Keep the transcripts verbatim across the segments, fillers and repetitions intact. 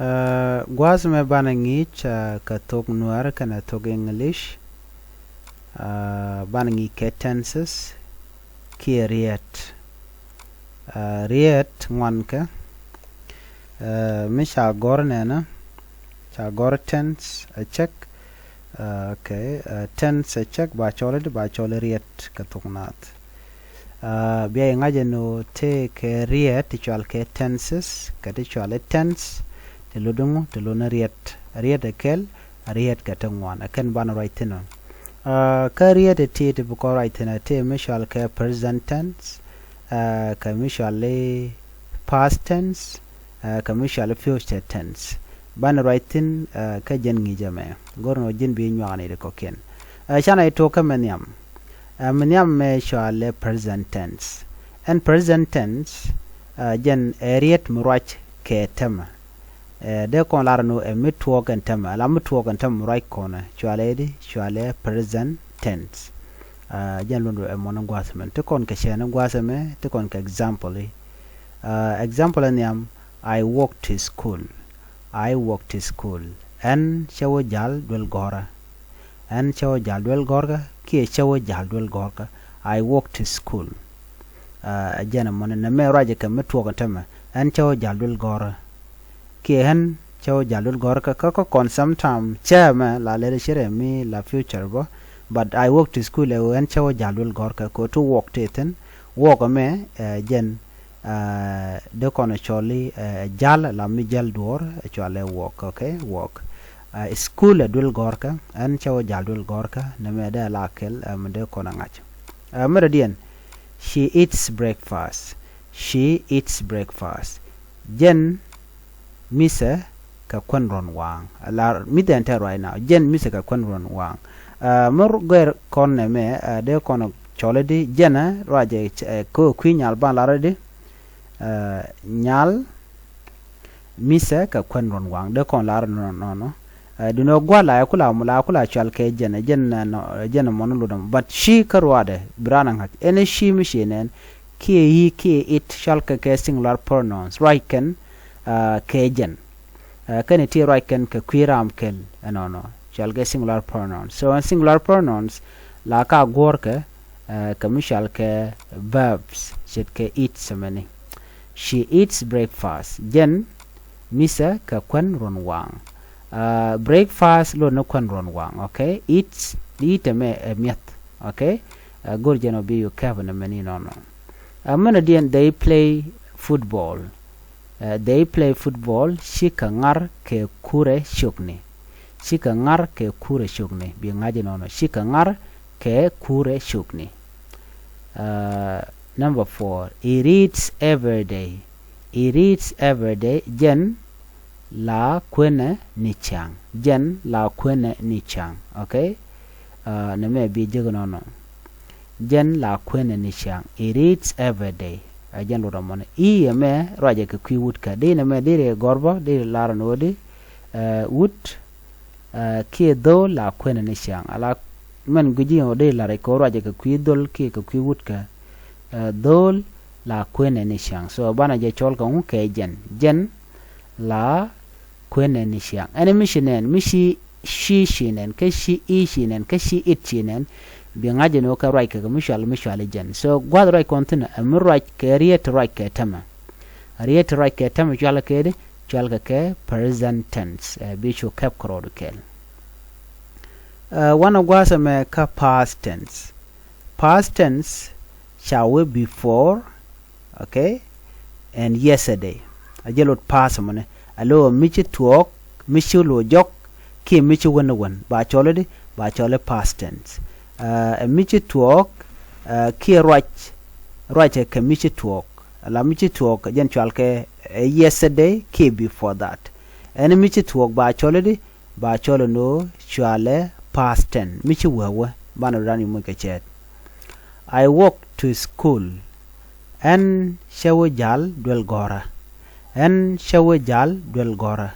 Gua̱a̱th mɛ banɛ ŋi̱i̱c kɛ thok Nuäär kɛnɛ thok English. Banɛ ŋi̱i̱c kɛ tenses kiɛ riet. Riet ŋuankɛ mi ca gɔ̱r nɛnɛ, ca gɔ̱r tense a check. Okay. Tense a check ba cɔl i̱di, ba cɔl i̱ riet kɛ thok Naath. Bia i̱ ŋa̱c ɛn ɣöö tëëkɛ riet ti cɔal kɛ tenses kɛ ti cɔal i̱ tense ti lotdä ŋu, ti lotdä riet. Riet ɛ kɛl, riet kɛ ti ŋuan, ɛ kɛn banɛ ruac thi̱n ɔ. Kä riet ɛ ti ti bi kɔn ruac thi̱n ɛ ti mi cɔal kɛ present tense, kɛ mi cɔal i̱ past tense, kɛ mi cɔal i̱ future tense. Banɛ ruac thi̱n kä jɛn ŋi̱i̱cɛ mɛ go̱r nɔ ji̱n bi nyuakni ti kɔ̱kiɛn. Canɛ i̱ tuɔɔk kä mɛ nhiam. Mɛ nhiam mɛ cɔalɛ present tense. Ɛn present tense jɛn ɛ riet mi ruac kɛ tämɛ. Dee kɔn lar ni ɛ mi tuɔɔk ɛn tämɛ, la mi tuɔɔk ɛn tämɛ mi ruac kɔnɛ cɔalɛ i̱di, cɔalɛ present tense. Jɛn luɔ̱ndɛ ɛ mɔni gua̱a̱th mɛn ti kɔn kɛ cɛɛni gua̱a̱th ɛmɛ ti kɔn kɛ example i̱. Example ɛ nhiam, I walk to school. I walk to school. Ɛn cɛ wä ja̱l duel gɔ̱rä. Ɛn cä wä ja̱l duel gɔ̱rkä kiɛ cä wä ja̱l duel gɔ̱rkä. I walk to school. Ɛ jɛn ɛmɔni nɛmɛ ruacɛ kɛ mi tuɔɔk ɛn tämɛ. Ɛn cä wä ja̱l duel gɔ̱rä kiɛ ɛn cä wä ja̱l duel gɔ̱rkä. Kä kä kɔn sometime cä mɛ la lɛr cɛ rɛ mi la future bä. But I walk to school ɛ ɣöö ɛn cä wä ja̱l duel gɔ̱rkä kɛ ɣöö ti walk tëë thi̱n. Walk ɛmɛ ɛ jɛn dee kɔn cɔl i̱ ja̱l la mi jäl duɔ̱ɔ̱r ɛ cɔalɛ walk. Okay, walk. School ɛ duel gɔ̱rkä, ɛn cä wä ja̱l duel gɔ̱rkä, nɛmɛ dee la kɛl ɛ mi dee kɔn ɛ ŋa̱c. Mɛ rɛ diɛn, she eats breakfast. She eats breakfast. Jɛn mithɛ kɛ kuän ruɔ̱n waaŋ. La mithɛ ɛn tɛ ruac na jɛn mithɛ kɛ kuän ruɔ̱n waaŋ. Mɛ gɛr kɔn nɛmɛ dee kɔn cɔl i̱di jɛn ruacɛ kɛ kui̱ nyal ban lar i̱di. Nyal mithɛ kɛ kuän ruɔ̱n waaŋ dee kɔn lar nɔnɔ. Duundɛ gua̱a̱th la yɛ kula, la yɛ kula cɔal kɛ jɛn, jɛn ɛmɔ ni lotdɛ mɔ. But she kä ruaadɛ bi raan ɛ ŋa̱c ɛn i̱ she mi ci nɛn kiɛ he kiɛ it cɔalkɛ kɛ singular pronouns, ruac kɛn kɛ jɛn. Kɛn i̱ ti ruac kɛn kɛ kui̱ raam kɛl ɛnɔnɔ cɔalkɛ singular pronouns. So ɛn singular pronouns la ka guɔ̱ɔ̱rkɛ kɛ mi cɔalkɛ verbs ce̱tkɛ eats ɛmɛni. She eats breakfast. Jɛn mithɛ kɛ kuän ruɔ̱n waaŋ. Breakfast lot ni kuän ruɔ̱n waaŋ. Okay, eats, eat ɛmɛ ɛ mi̱eth. Okay. Go̱r jɛn ɔ bi you kɛp ni mɛni nɔnɔ. Mɛn ɔ diɛn they play football. They play football, cikɛ ŋar kɛ kurɛ ciökni. Cikɛ ŋar kɛ kurɛ ciökni, bi ŋa̱c inɔnɔ, cikɛ ŋar kɛ kurɛ ciökni. Number four, he reads every day. He reads every day, jɛn la kuenɛ ni ciaŋ. Jɛn la kuenɛ ni ciaŋ. Okay. Nɛmɛ bi jek inɔnɔ. Jɛn la kuenɛ ni ciaŋ. He reads every day. Ɛ jɛn lotdɛ mɔni. I̱ ɛmɛ ruacɛ kɛ kui̱ wutkä. Di nɛmɛ di ri gɔ̱r bä di ri lar ni ɣöö di wut kiɛ dhol la kuenɛ ni ciaŋ. Ala mɛn gui̱ci ɣöö di lar kɛ ruacɛ kɛ kui̱ dhol kiɛ kɛ kui̱ wutkä. Dhol la kuenɛ ni ciaŋ. So banɛ jɛ cɔl kɛ ŋu kɛ jɛn. Jɛn la kuenɛ ni ciaŋ. Ɛn mi ci nɛn, mi ci, ci ci nɛn, kä ci i ci nɛn, kä ci it ci nɛn. Bi ŋa̱c ɛn ɣöö kɛ ruac kɛ kɛ mi cual, mi cual i̱ jɛn. So gua̱th ruac kɔn thi̱n ɛ mi ruac kɛ riet ti ruac kɛ tämɛ. Riet ti ruac kɛ tämɛ cual kɛ di, cual kɛ kɛ present tense. Ɛ bi cu kɛp kɛ rɔɔdu kɛl. Ɛ wanɛ gua̱a̱th ɛmɛ kä past tense. Past tense ca wee before, okay, and yesterday. A jɛ lot past mɔnɛ a lo̱o̱ mi ci tuɔɔk, mi ci lo̱o̱ jɔk kiɛ mi ci wän ni wän, ba cɔl i̱di, ba cɔl i̱ past tense. Ɛ mi ci tuɔɔk kiɛ ruac, ruac kɛ mi ci tuɔɔk. La mi ci tuɔɔk jɛn cual kɛ yesterday kiɛ before that. Ɛn mi ci tuɔɔk ba cɔl i̱di, ba cɔl ɛn ɣöö cualɛ past tense mi ci wee wee. Banɛ rɔ̱dan i̱ moc kɛ cɛɛt. I walk to school. Ɛn cɛ wä ja̱l duel gɔ̱rä. Ɛn cɛ wä ja̱l duel gɔ̱rä.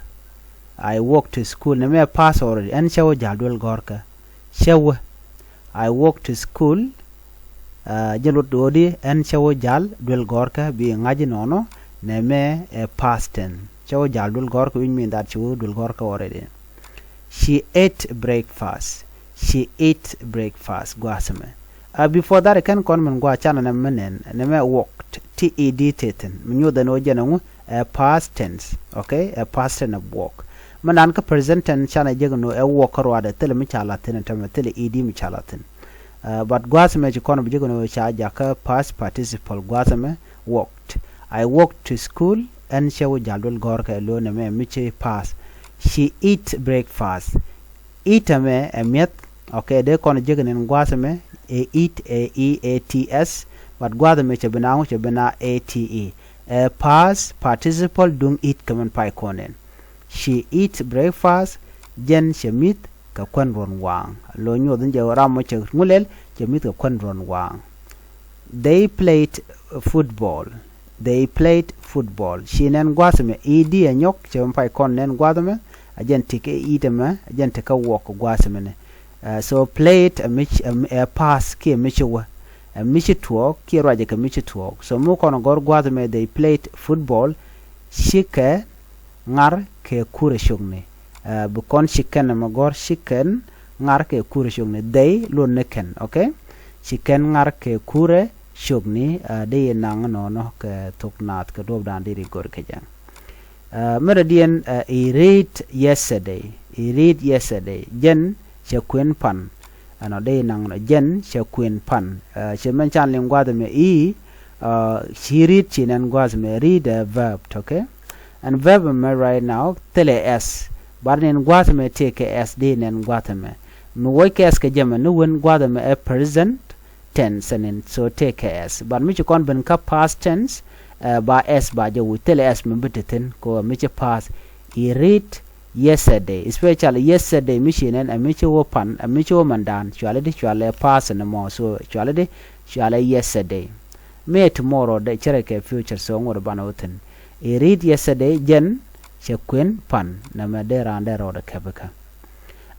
I walk to school. Nɛmɛ past already. Ɛn cɛ wä ja̱l duel gɔ̱rkä. Cɛ wä. I walk to school. Jɛ lot ɣöödi ɛn cɛ wä ja̱l duel gɔ̱rkä bi ŋa̱c inɔnɔ. Nɛmɛ ɛ past tense. cɛ wä jal duel gɔ̱rkä, which mean that ci wä duel gɔ̱rkä already. She ate breakfast. She ate breakfast, gua̱a̱th ɛmɛ. Uh, before that, kɛn kɔn min gua̱a̱th canɛ nɛ mɛ nɛn, nɛ mɛ walked, T E D te thi̱n. Mi nyuɔth ɛn ɣöö jɛn ɛŋu, ɛ past tense, okay? Ɛ past tense of walk. Mi nan kä present tense canɛ jek ɛn ɣöö ɛ walk kä ruaadɛ, thilɛ mi ca la̱th thi̱n ɛn täämɛ, thilɛ E D mi ca la̱th thi̱n. Uh, but gua̱a̱th ɛmɛ ci kɔn bi jek ɛn ɣöö ca jakä past participle, gua̱a̱th ɛmɛ walked. I walked to school, ɛn cɛ wä jal duel gɔ̱rkä, lo̱o̱n ɛmɛ mi ci past. She eat breakfast. Eat ɛmɛ ɛ mi̱eth, okay, dee kɔn jek nɛn gua̱a̱th ɛmɛ, ɛ eat, ɛ E A T S, but gua̱a̱th ɛmɛ cɛ bi na ŋu, cɛ bi na A T E. Ɛ past participle duŋ eat kɛ min pay kɔn nɛn. She eat breakfast, jɛn cɛ mi̱th kɛ kuän ruɔ̱n waaŋ. Lo̱ nyuɔth in jɛ ram mɔ cɛ ŋulɛl, cɛ mi̱th kɛ kuän ruɔ̱n waaŋ. They played football. They played football. Ci nɛn gua̱a̱th ɛmɛ, E D ɛ nyɔk, cɛ mi pay kɔn nɛn gua̱a̱th ɛmɛ, a jɛn ti kä eat ɛmɛ, a jɛn ti kä walk gua̱a̱th ɛmɛ ni. Uh, so played ɛ mi ci, ɛ past kiɛ mi ci wä. Ɛ mi ci tuɔɔk kiɛ ruacɛ kɛ mi ci tuɔɔk. So mi kɔn gɔ̱r gua̱a̱th ɛmɛ, they played football, cikɛ ŋar kɛ kurɛ cokni. Uh, bi kɔn cikɛn ɛmɛ gɔ̱r, cikɛn ŋar kɛ kurɛ cokni. They, luɔt ni kɛn, okay? Cikɛn ŋar kɛ kurɛ cokni, uh, dee yɛ naŋ nɔnɔ kɛ thok naath kɛ duɔ̱ɔ̱pdan deri gɔ̱r kɛ jɛ. Uh, mɛrɛ diɛn, uh, he read yesterday. He read yesterday. Jɛn cɛ kuën pan. Ɛnɔ dee yɛ naŋ nɔ, jɛn cɛ kuën pan. Uh, cɛ mɛn can liŋ gua̱a̱th ɛmɛ, he, uh, ci read, ci nɛn gua̱a̱th ɛmɛ, read ɛ verb, okay? Ɛn verb ɛmɛ right now thilɛ S. But nɛn gua̱a̱th ɛmɛ tëëkɛ S, dee nɛn gua̱a̱th ɛmɛ. Mi wuɔckɛ S kɛ jɛ mɛ, ni wen gua̱a̱th ɛmɛ ɛ present tense ɛn in, so tëëkɛ S. But mi ci kɔn ben kä past tense, uh, ba S ba jɛ wuc, thilɛ S mi bi te thi̱n, kɛ ɣöö mi ci past. He read yesterday, especially yesterday mi ci nɛn, ɛ mi ci wä pan, ɛ mi ci wä mandan, cuali di, cuali past ni mɔ, so cuali di, cuali yesterday. Mi ɛ tomorrow dee cɛ rɛ kɛ future, so ŋot banɛ wä thi̱n. He read yesterday, jɛn cɛ kuën pan, nɛmɛ dee raan dee rɔɔdɛ kɛpikä.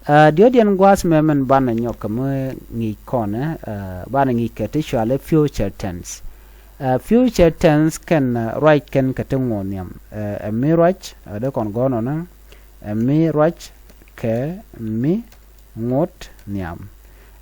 Uh, diɔ̱diɛn gua̱a̱th mɛ min banɛ nyɔk kɛ mi ŋi̱i̱c kɔnɛ, uh, banɛ ŋi̱i̱c kɛ ti cuali future tense. Uh, future tense kɛn, uh, ruac kɛn kɛ ti ŋo̱o̱n nhiam. Uh, ɛ mi ruac, uh, dee kɔn gɔ̱r nɔnɔ, ɛ mi ruac kɛ mi ŋot nhiam.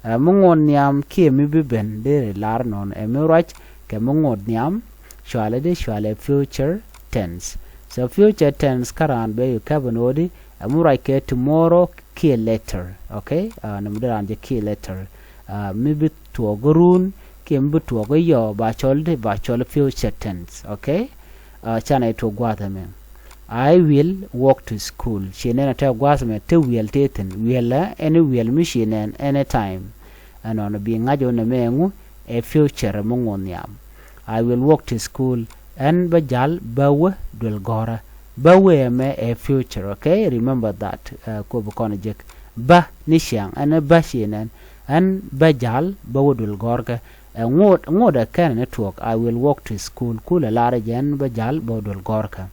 Ɛ mi ŋot nhiam kiɛ mi bi ben, deri lar nɔn, ɛ mi ruac kɛ mi ŋot nhiam, cuali di, cuali future tense. So future tense kä raan bɛ yɛ kɛp ɛn ɣöö di, ɛ mi ruac kɛ tomorrow kiɛ later, okay? Uh, ni mi di raan jɛ kiɛ later. Uh, mi bi tuɔɔk run kiɛ mi bi tuɔɔk yɔ, ba cɔl di, ba cɔl future tense, okay? Uh, canɛ tuɔɔk gua̱a̱th ɛmɛ. I will walk to school. Ci nɛn ɛ tɛ gua̱a̱th ɛmɛ, te will te thi̱n. Will ɛ, ɛn will mi ci nɛn, any time. Ɛnɔnɔ bi ŋa̱c ɣöö nɛmɛ ŋu, ɛ future mi ŋot nhiam. I will walk to school. Ɛn bä jal bä wä duel gɔ̱rä. Bä wä ɛmɛ ɛ future, okay? Remember that. Uh, kop kɔn jek. Bä ni ciaŋ, ɛn bä ci nɛn. Ɛn bä jal bä wä duel gɔ̱rkä. Ɛ ŋot, ŋot ɛ kɛn ni tuɔɔk, I will walk to school. Kulɛ lar jɛ ɛn bä jal bä wä duel gɔ̱rkä.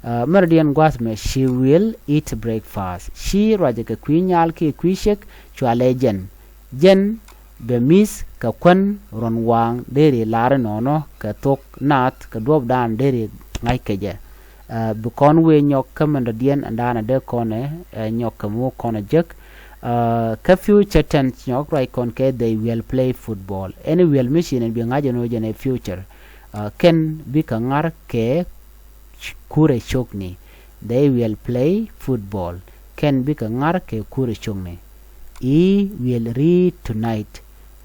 Uh, mɛrɛ diɛn gua̱a̱th mɛ, she will eat breakfast. She ruacɛ kɛ kui̱ nyal kiɛ kui̱ ciek, cualɛ jɛn. Jɛn bɛ mi̱th kɛ kuän ruɔ̱n waaŋ, deri lar inɔnɔ kɛ thok naath kɛ duɔ̱ɔ̱pdan deri ŋa̱c kɛ jɛ. Uh, bi kɔn wee nyɔk kä mɛn dɔ̱diɛn ɛn daanɛ dee kɔnɛ, uh, nyɔk kɛ mi wä kɔnɛ jek. Uh, kä future tense nyɔk ruac kɔn kɛ they will play football. Ɛn will mi ci nɛn bi ŋa̱c ɛn ɣöö jɛn ɛ future. Uh, kɛn bikɛ ŋar kɛ kurɛ cokni. They will play football. Kɛn bikɛ ŋar kɛ kurɛ cokni. He will read tonight.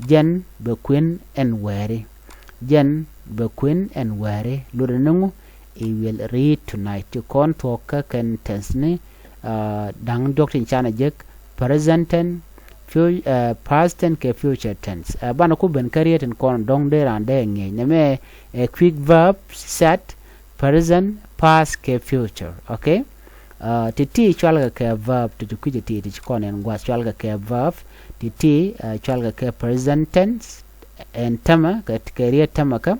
Jɛn bɛ kuën ɛn wääri. Jɛn bɛ kuën ɛn wääri. Lotdɛ ni ŋu? He will read tonight. Ti kɔn thuɔ̱k kä kɛn tense ni, uh, da̱ŋ diɔ̱k tin canɛ jek, present tense, fu-, uh, past tense kɛ future tense. Uh, banɛ ku ben kä riet tin kɔn dɔ̱ŋ dee raan dee ŋi̱eec. Nɛmɛ ɛ quick verb, set, present, past kɛ future, okay? Uh, ti̱ti̱ cualkɛ kɛ verb, ti̱ti̱ kui̱cɛ ti̱ti̱ ci kɔn ɛn gua̱th cualkɛ kɛ verb, ti̱ti̱, uh, cualkɛ kɛ present tense, ɛn tämɛ, kɛ, kɛ riet tämɛ kä,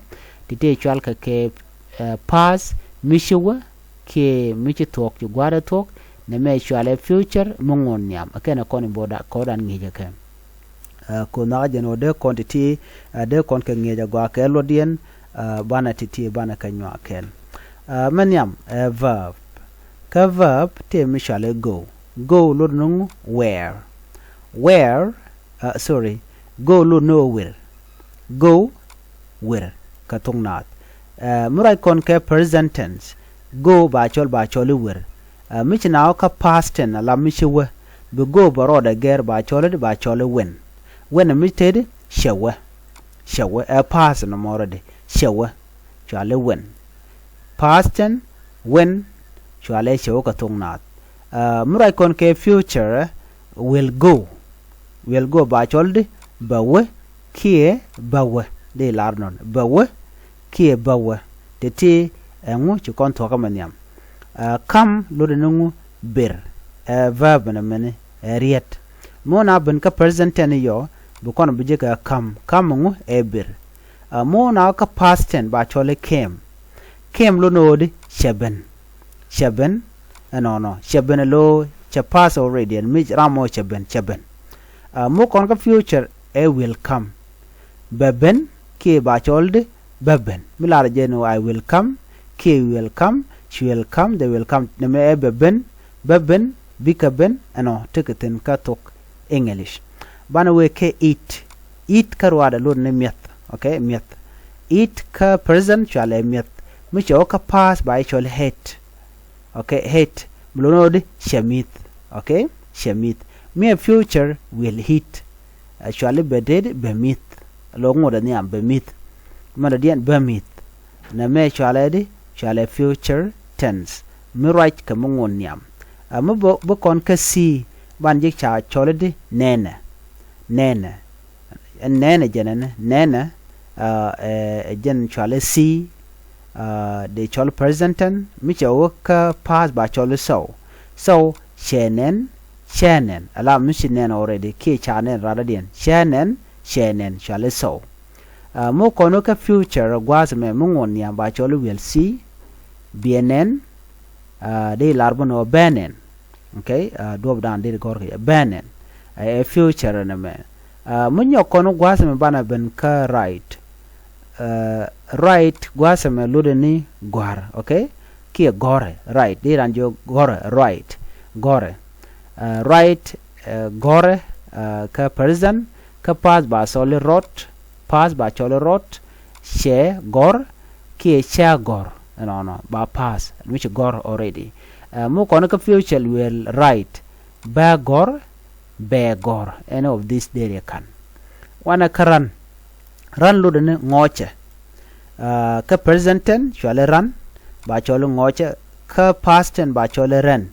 ti̱ti̱ cualkɛ kɛ, uh, past, mi ci wä, kiɛ mi ci thuɔ̱k, ci gua̱a̱r ɛ thuɔ̱k, nɛmɛ cualɛ future, mi ŋot nhiam. Ɛ kɛn ɛ kɔn in bo̱o̱da, kɔɔdan ŋi̱i̱cɛ kɛ. Uh, ko̱ nhɔakä jɛn ɣöö dee kɔn ti̱ti̱, uh, dee kɔn kɛ ŋi̱eec agɔaa kɛ luɔtdiɛn, uh, banɛ ti̱ti̱ banɛ kɛ nyuak kɛɛl. Ɛ, mɛ nhiam ɛ verb. Kä verb tëë mi cɔal i̱ go. Go lot ni ŋu? Where. Where, ɛ, sorry. Go lot ni ɣöö wër. Go, wër. Kɛ thok naath. Ɛ, mi ruac kɔn kɛ present tense. Go ba cɔl, ba cɔl i̱ wër. Ɛ, mi ci naath kä past tense ala mi ci wä. Bi go bɛ rɔɔdɛ gɛr ba cɔl i̱, ba cɔl i̱ went. Went mi tëëdi cɛ wä. Cɛ wä. Ɛ past nɔmɔ already. Cɛ wä. Cɔal i̱ went. Past tense, went, cɔal i̱ cɛ wä kɛ thok naath. Ɛ, mi ruac kɔn kɛ future, will go. Will go ba cɔl di bɛ wä kiɛ bä wä. Di lar nɔn bɛ wä kiɛ bä wä. Tëë ti ɛŋu ci kɔn thuɔ̱kä mɛ nhiam. Ɛ, come lot ni ŋu? Ber. Ɛ verb nɛ mɛni ɛ riet. Mi wä na ben kä present tense yɔ, bi kɔn bi jek ɛ come. Come ŋu? Ɛ ber. Ɛ, mi wä na kä past tense ba cɔl i̱ came. Came lot ni ɣöö di cɛ ben. Cɛ ben. Ɛnɔnɔ cɛ ben ɛ lo̱ cɛ past already ɛn mi ram mɔ cɛ ben, cɛ ben. Ɛ, mi wä kɔn kä future ɛ will come. Bɛ ben kiɛ ba cɔl di bä ben. Mi lar jɛ ni ɣöö I will come kiɛ we will come, she will come, they will come. Nɛmɛ ɛ bɛ ben, bä ben, bikɛ ben, ɛnɔ tekɛ thi̱n kä thok English. Banɛ wee kɛ eat. Eat kä ruaadɛ lot ni mi̱eth. Okay, mi̱eth. Eat kä present cɔal ɛ mi̱eth. Mi cɛ wä kä past ba i̱ cɔl i̱ ate. Okay, ate. Mi lot ni ɣöö di cɛ mi̱th. Okay, cɛ mi̱th. Mi ɛ future will eat. Ɛ cɔal i̱ bɛ dee di bɛ mi̱th. Lo̱k ŋot ɛ nhiam bɛ mi̱th. Mɛn dɔ̱diɛn bä mi̱th. Nɛmɛ cɔal ɛ di, cɔal ɛ future tense. Mi ruac kɛ mi ŋot nhiam. Ɛ, mi bi, bi kɔn kä see, ban jek ca cɔl i̱ di nɛnɛ. Nɛnɛ. Ɛn nɛnɛ jɛn ɛn nɛnɛ, ɛ, ɛ, ɛ jɛn cɔal i̱ see, ɛ, dee cɔl present tense, mi cɛ wä kä past ba cɔl i̱ saw. Saw, cɛ nɛn, cɛ nɛn. Ala mi ci nɛn already, kiɛ ca nɛn rat dɔ̱diɛn. Cɛ nɛn, cɛ nɛn, cɔal i̱ saw. Ɛ, mi kɔn wä kä future gua̱a̱th ɛmɛ mi ŋot nhiam ba cɔl i̱ will see, biɛ nɛn, ɛ, dee lar bä ni ɣöö bɛ nɛn. Okay, ɛ, duɔ̱ɔ̱pdan deri gɔ̱r kɛ jɛ bɛ nɛn. Ɛ, ɛ future nɛmɛ. Ɛ, mi nyɔk kɔn wä gua̱a̱th ɛmɛ banɛ ben kä write. Ɛ, write gua̱a̱th ɛmɛ lot ni gɔ̱a̱r, okay? Kiɛ gɔ̱rɛ, write. Dee ran jiök gɔ̱rɛ, write. Gɔ̱rɛ. Ɛ, write, ɛ, gɔ̱rɛ, ɛ, kä present, kä past ba cɔl i̱ wrote, past ba cɔl i̱ wrote, cɛ gɔ̱r, kiɛ cɛ gɔ̱r, ɛnɔnɔ, ba past, mi ci gɔ̱r already. Ɛ, mi kɔn kä future will write, bä gɔ̱r, bɛ gɔ̱r, any of this deri ɛ ka̱n. Wanɛ kä run. Run lot ni ŋɔcɛ. Ɛ, kä present tense cɔal i̱ run, ba cɔl i̱ ŋɔcɛ, kä past tense ba cɔl i̱ ran.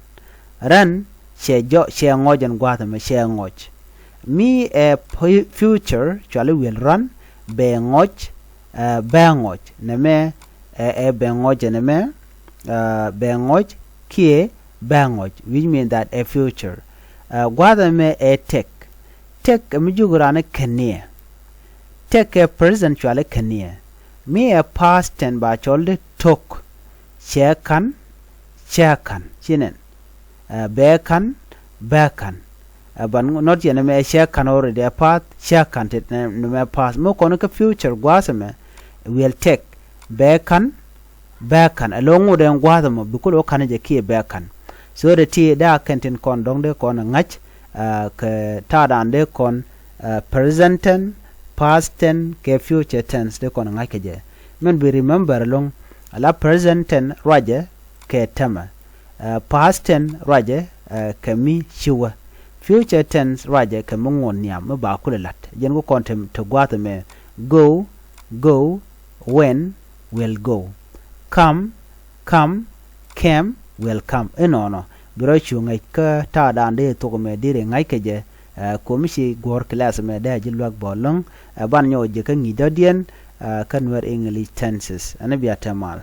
Ran, cɛ jɔk, cɛ ŋɔc ɛn gua̱a̱th ɛmɛ, cɛ ŋɔc. Mi ɛ fu-, future, cɔal i̱ will run, bɛ ŋɔc, ɛ, bɛ ŋɔc. Nɛmɛ, ɛ, ɛ bɛ ŋɔc ɛn ɛmɛ, ɛ, bɛ ŋɔc, kiɛ bɛ ŋɔc, which mean that ɛ future. Ɛ, gua̱a̱th ɛmɛ ɛ take. Take ɛ mi jiök ran i̱ kɛniɛ. Take ɛ present cɔal i̱ kɛniɛ. Mi ɛ past tense ba cɔl di took. Cɛ ka̱n, cɛ ka̱n. Ci nɛn. Ɛ, bɛ ka̱n, bɛ ka̱n. Ɛ, but not yɛn ɛmɛ ɛ cɛ ka̱n already ɛ past, cɛ ka̱n ti nɛmɛ ɛ past. Mi kɔn kä future gua̱a̱th ɛmɛ will take. Bɛ ka̱n, bɛ ka̱n. Ɛ lo̱ŋ ŋot ɛn gua̱a̱th ɛmɔ bi kulɛ wä ka̱n jɛ kiɛ bɛ ka̱n. So dee ti dee a kɛn tin kɔn dɔ̱ŋ dee kɔn ɛ ŋa̱c, ɛ, kɛ ta̱a̱dan dee kɔn, ɛ, present tense, past tense, kɛ future tense dee kɔn ɛ ŋa̱c kɛ jɛ. Min bi remember ɛlɔ̱ŋ, ala present tense ruacɛ kɛ tämɛ. Ɛ, past tense ruacɛ, ɛ, kɛ mi ci wä. Future tense ruacɛ kɛ mi ŋot nhiam mi ba kulɛ la̱t. Jɛn ku kɔn te, te gua̱a̱th ɛmɛ, go, go, went, will go. Come, come, came, will come. Inɔnɔ. Bi rɔ cu ŋäc kä ta̱a̱dan dee thok ɛmɛ deri ŋa̱c kɛ jɛ, ɛ, komi ci guɔ̱r class ɛmɛ dee a ji̱ luäk bä ɛlɔ̱ŋ, ɛ, ban nyɔk jɛ kä ŋi̱i̱c dɔ̱diɛn, ɛ, kä Nuer English tenses. Ɛn bia te mal.